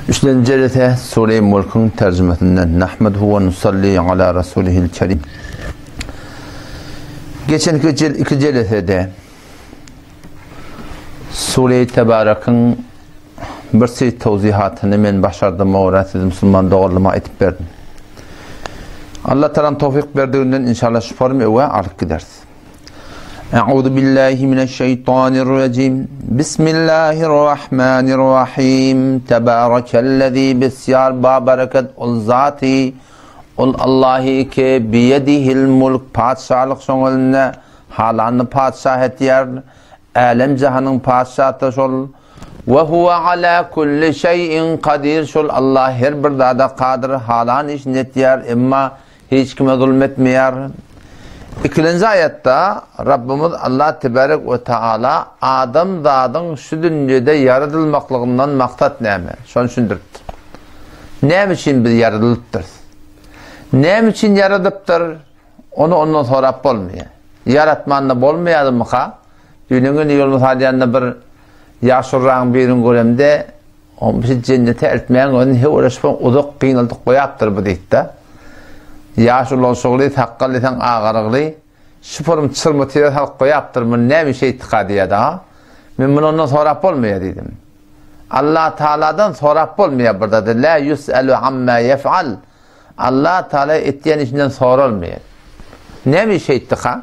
Üçlenji jelese Sure-i Mulküň terjimesinden Nahmeduhu we nusalli ala rasulihil kerim. Geçenki jel iki jelesede Sure-i Tebarekiň bir şey tawzihatyny men başardyma görä siz musulman doganlaryma aýdyp berdim. Allah Taala towfik berdiginden inşallah şu form öwe alyp gideris. Euzu billahi mineşşeýtanirrajim. Bismillahirrahmanirrahim. Tebarekellezî bisýar babereket ol zaty ol Allahy ki biýedihil mulk patyşalyk şoň elinde halanyny patyşah etýär. Älem jahanyň patyşasy şol. We huwe ala kulli şeýin kadir şol Allah her bir zada kadyr halan işini etýär emma Hiç kime zulum etmeýär. Ikilenji aýatda Rabbymyz Allah tebarek we taala adamzadyň şu dünýede ýaradylmaklygyndan maksat näme? Şony düşündiripdir. Näme üçin biz ýaradylypdyrys? Näme üçin ýaradypdyr? Ony ondan sorap bolmaýar. Ýaratmanda bolmaýardymyka? Düýn güni ýolumyz salýanda bir ýaşulragyň birini göremde, Oň bizi jennete eltmäň özüni höwreşip uzak gynaldyp goýapdyr bu diýdi-de. Ýaş ulalşygly, sakgal diýseň agarygly, şypyrym çyrma tire salyp goýapdyr, muny näme işe etdika diýýär-de. Men muny ondan sorap bolmaýar diýdim. Allatagaladan sorap bolmaýar bir zady. Lä ýus'alu amma ýef'al. Allatagala etýän işinden soralmaýar. Näme işe etdika?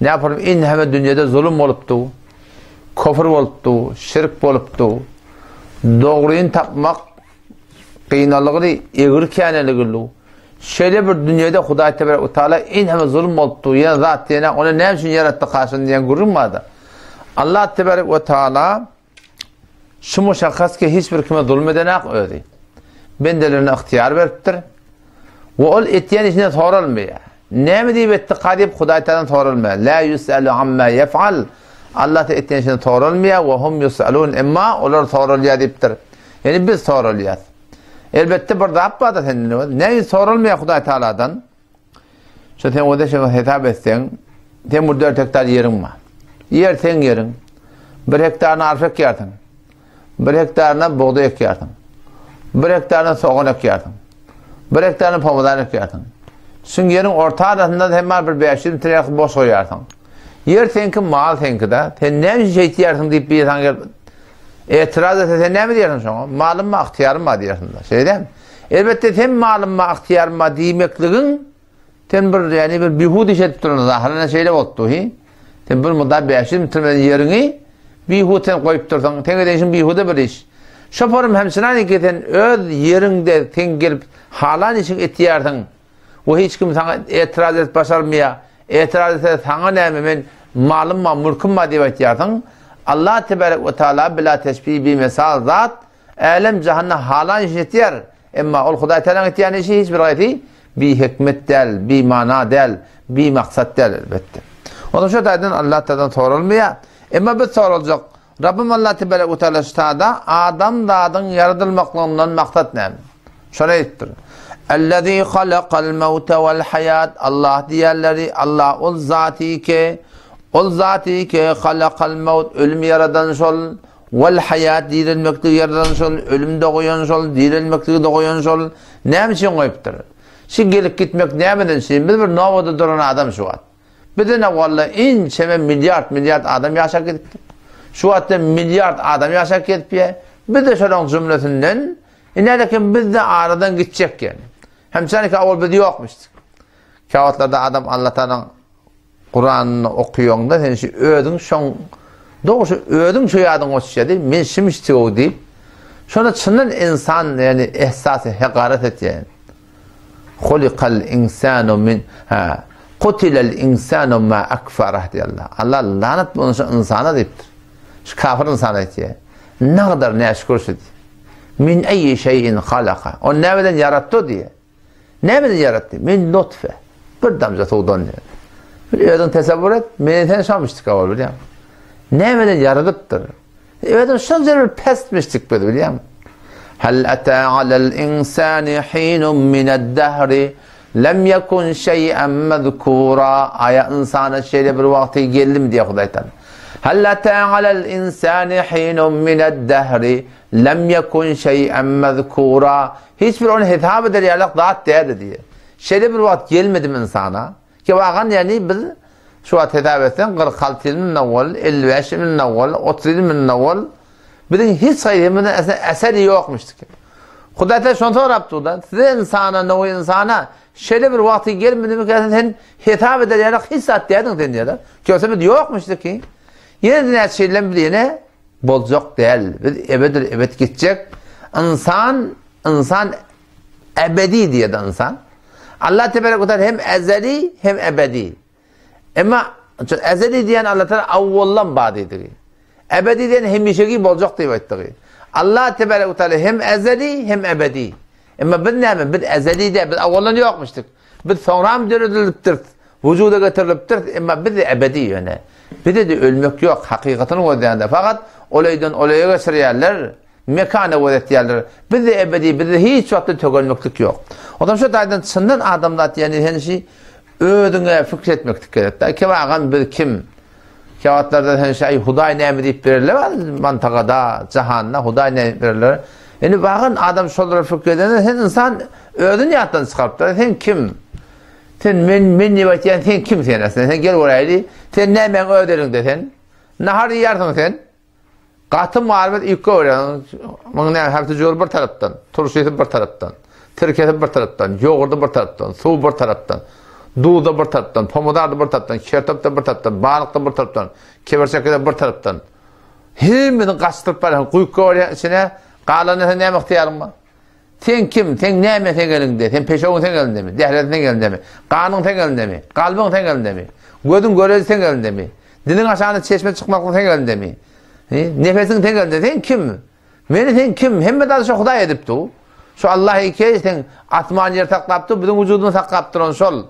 Näpurym inheme dünýede zulum bolupdy, kofr bolupdy, şirk bolupdy. Dogryny tapmak gynalygyny egri käneligili. Şeýle bir dünýede Hudaý tebarek we taala inheme zulum bolupdy. Ýene zat diýene ony näme üçin ýaratdy kaşyn diýen gürrüň bardy. Allah tebarek we taala Şu muşakkas ki hiç bir kime zulum edenak özi. Bendelerine ygtyýar beripdir. We ol etýän işinden soralmaýar. Näme diýip etdi ka diýip Hudaý Tagaladan soralmaýar. La ýus'alu amma ýef'al. Allah da etýän işinden soralmaýar we hum ýus'alun. Emma olar soralýar diýipdir. Ýani biz soralýas. Elbetde bir zat barda senden. Näme soralmaýar Hudaý Tagaladan? Şu sen oda şeýle hesap etseň, sen bu 4 hektar ýeriň bar. Ýer seň ýeriň. 1 hektaryny arpa ekýärsiň. 1 hektaryna bugdaý ekýärsiň. 1 hektaryna sogan ekýärsiň. 1 hektaryna pomidor ekýärsiň. Şuň ýeriň orta arasynda hem bar bir 500 metre ýaky boş goýarsyň. Ýer seňki, mal seňki-de. Sen näme üçin şeýtýärsiň diýip biri saňa gelip etiraz etse sen näme diýersiň şoňa? Malym bar, ygtyýarym bar diýersiň-de. Şeýle dälmi? Elbetde sen malym bar, ygtyýarym bar diýmekligiň sen bir ýani bir bihud iş edip duran zahyrynda şeýle bolupdy hi. Sen bir mudda 500 metr bilen ýeriňi bihud sen goýup dursaň, sen eden işiň bihuda bir iş. Şoparym hem çynaniki sen öz ýeriňde sen gelip halan işiň etýärsiň. We hiç kim saňa etiraz edip başarmaýar. Etiraz etse saňa näme men malym bar, mülküm bar diýip aýtýarsyň. Allah tebarek we taala bila teşbih bi mesal zat Älem jahanda halan işini etýär. Emma ol Hudaý Tagalaň etýän işi hiç bir gaýsy bihikmet däl, bimana däl, bimaksat däl elbetde. Onsoň şu taýdan Allah Tagaladan soralmaýar. Emma biz soraljak. Rabbim Allah tebarek we taala şu taýda adamzadyň ýaradylmaklygyndan maksat näme? Şony aýdypdyr. Ellezî halakal mewte vel haýat Allah diýerleri Allah ol zaty ki ol zaty ki halakal mewt ölüm ýaradan şol Wal haýat direlmekligi ýaradan şol, ölüm-de goýan şol, direlmekligi-de goýan şol. Näme üçin goýupdyr? Şu gelip gitmek nämeden üçin? Biz bir nowada duran adam şu wagt. Bizden owalla ençeme milliard-milliard adam ýaşap gidipdir. Şu wagtda milliard adam ýaşap gezipýär. Biz-de şolaryň jümlesinden, inälekim biz-de aradan gitjek ýaly. Hemçeniki owal biz ýokmuşdyk. Käwagtlarda adam Allatagalaň Kuranyny okaýaňda sen şu özüň şoň dogry şu özüň şu ýadyň oçýar diýip men şimişdigow diýip şona çyndan insan ýani ehsasy hegaret etýär. Hulikal insanu min ha kutilal insanu ma akfarah diýär Allah. Allah lanat bolsun şu insana diýipdir. Şu kafir insana aýtýar. Nagadar näşükür şu diýip. Min eýi şeýin halaka. On näbeden ýaratdy diýýär. Nämeden ýaratdy? Min nutfe. Bir damja suwdan diýýär. Bir özüň tesewwür et, men sen şamışdyk owal bilýäň. Nämeden ýaradypdyr? Özüň şonça bir pesmişdik biz bilýäň. Hal ata alal insani hinun mined-dahri lem yekun şey'en mezkura. Aýa ynsana şeýle bir wagty geldimi diýýär Hudaý Taala. Hal ata alel insani hinun mined-dehri lem yekun şey'en mezkura. Hiç bir ony hesap eder ýalak zat däldi diýýär. Şeýle bir wagt gelmedimi ynsana? Ki wagan ýagny biz şu wagt hesap etseň 46 ýyl mundan owal, 55 ýyl mundan owal, 30 ýyl mundan owal biziň hiç haýsymyzyň esli eseri ýokmuşdy. Hudaý Taala şony sorap dur-da, size ynsana, nowy ynsana şeýle bir wagty gelmedimikä sen hesap eder ýalak hiç zat däldiň sen diýýär. Görse biz ýokmuşdy ki. Ýene-de näçe ýyldan biz ýene boljak däl. Biz ebedil ebet gitjek. Ynsan, ynsan ebedi diýýär ynsan. Allah tebarek we taala hem ezeli hem ebedi. Emma ezeli diýen Allah taala awwaldan bar diýdigi. Ebedi diýen hemişeki boljak diýip aýtdygy. Allah tebarek we taala hem ezeli hem ebedi. Emma biz näme? Biz ezeli däl, biz awwaldan ýokmuşdyk. Biz soňram döredilipdiris, wujuda getirilipdiris, emma biz ebedi ýöne. Bize-de ölmek ýok, hakykatyny gözleýände. Fakat ol öýden ol öýe geçirýärler, mekana gözetýärler. Bizde ebedi, bizde hiç wagtda tögelmeklik ýok. Ondan şu taýdan çyndan adamzat ýani sen şi özüňe fikir etmeklik gerek. Kim agam biz kim? Käwagtlarda sen şi aý Hudaý näme diýip bererler mantagada, jahanda Hudaý näme diýip bererler. Indi bagan adam şolara fikir edende sen insan özüni ýatdan çykarypdyr. Sen kim? Sen men men diýip aýtýan sen kim sen aslynda? Sen gel göräýli. Sen nämäň öz eliňde sen? Nahar iýersiň sen. Gaty marmet üýtge görýän. Muň näme häpsi jor bir tarapdan, turşysy bir tarapdan, sirkesi bir tarapdan, ýogurdy bir tarapdan, suw bir tarapdan, duz-da bir tarapdan, pomidor-da bir tarapdan, kertop-da bir tarapdan, balyk-da bir tarapdan, kebirçekde bir tarapdan. Hemmesini gaçdyryp barýan, guýup görýän içine, galanda sen näme ygtyýaryň bar? Sen kim? Sen näme seň eliňde? Sen peşewiň seň elindemi? Dähleziň seň elindemi? Ganyň seň elindemi? Kalbyň seň elindemi? Gözüň göreji seň elindemi? Diliň aşagynda çeşme çykmaklyk seň elindemi? Nefesiň seň elinde. Sen kim? Meni sen kim? Hemme zady şo Hudaý edip dur. Şo Allah eke sen asman ýer saklap dur, biziň wujudymyzy saklap duran şol.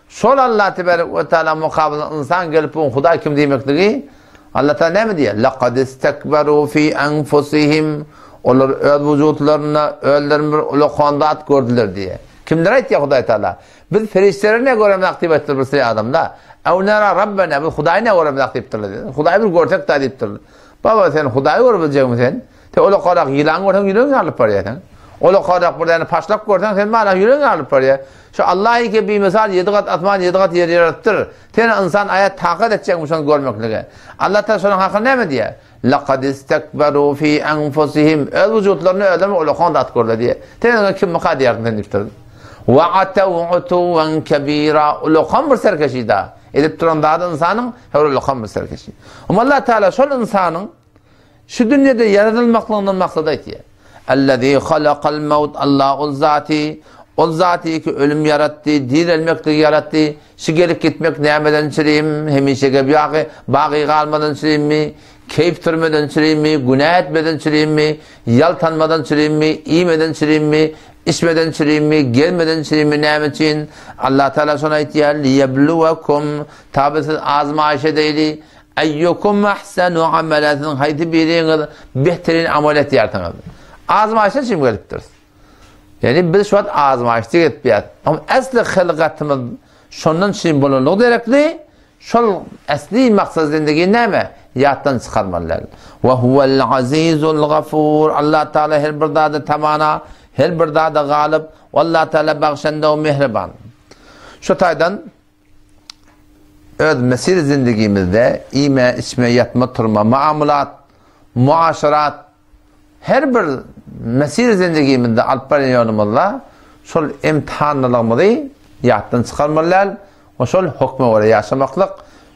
Şol Allah tebarek we taala mukabylynda ynsan gelip bu Hudaý kim diýmekligi Allah taala näme diýýär? Laqad istekberu fi anfusihim Olar öz wujudlarynda özlerini bir ulakan zat gördüler diýýär. Kimler aýtýar Hudaý taala? Biz perişdeleri ne göremzak diýip aýtdylar bir syry adamda. Ew nara Rabbena biz Hudaýy ne göremzak diýipdirler. Hudaýy bir görsek da diýipdirler. Baba sen Hudaýy görüp biljekmi sen? Sen ulakarak ýylan görseň ýüregiň ýarylyp barýar sen. Ulakarak bir däne paşlak görseň sen bana ýüregiň ýarylyp barýar. Şu Allah eke bimisal ýedi gat asman ýedi gat ýer ýaradypdyr. Sen ynsan aýat takat etjekmi şony görmeklige? Allah Taala şonuň hakynda näme diýýär? Laqad istekberu fi anfusihim öz wujudlaryny özlerine ulakan zat görler diýýär. Sen oňa kimmika diýersiň sen diýipdir. Wa ataw utuwan kebira ulakan bir serkeşi da. Edip duran zady ynsanyň her ulakan bir serkeşi. Allah Taala şol ynsanyň Şu dünýede ýaradylmaklygyndan maksat aýtýar. Ellezî halakal mewt Allah ol zaty, ol zaty ki ölüm ýaratdy, direlmekligi ýaratdy. Şu gelip gitmek nämeden çürim, hemişe baky, bagy galmadan çürimmi, keýp sürmeden çürimmi, günä etmeden çürimmi, ýaltanmadan çürimmi, iýmeden çürimmi, içmeden çürimmi, gelmeden çürimmi näme üçin? Allah Taala şony aýtýar, liyebluwekum tabi siz azmaýyş edeýli. Eýýukum ahsenu amela siziň haýsy biriňiz behterin amal etýärsiňiz? Azmaýyşda üçin gelipdiris. Ýani biz şu wagt azmaýyşda gelipýäs. Amma äsli hylgatymyz şondan üçin bolanlygy derekli, şol äsli maksat zindigi näme? Ýatdan çykarmaly däl. Wa huwal azizul gafur. Allah Taala her bir zada tamana, her bir zada galyp, Allah Taala bagşanda mähriban. Şu taýdan Öz mesir zindigimizde iýme, içme, ýatma, turma, muamalat, muaşarat her bir mesir zindigimizde alyp barýan ýolumyzda şol imtihanlylygymyzy ýatdan çykarmaly däl we şol hökme görä ýaşamaklyk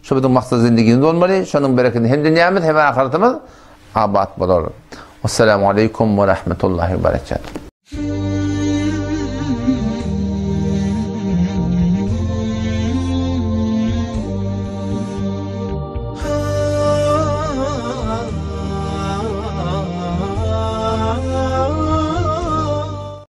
şu biziň maksat zindigimiz bolmaly. Şonuň bereketine hem dünýämiz hem ahyretimiz abat bolar. Assalamu aleýkum we rahmetullahi we berekatuh.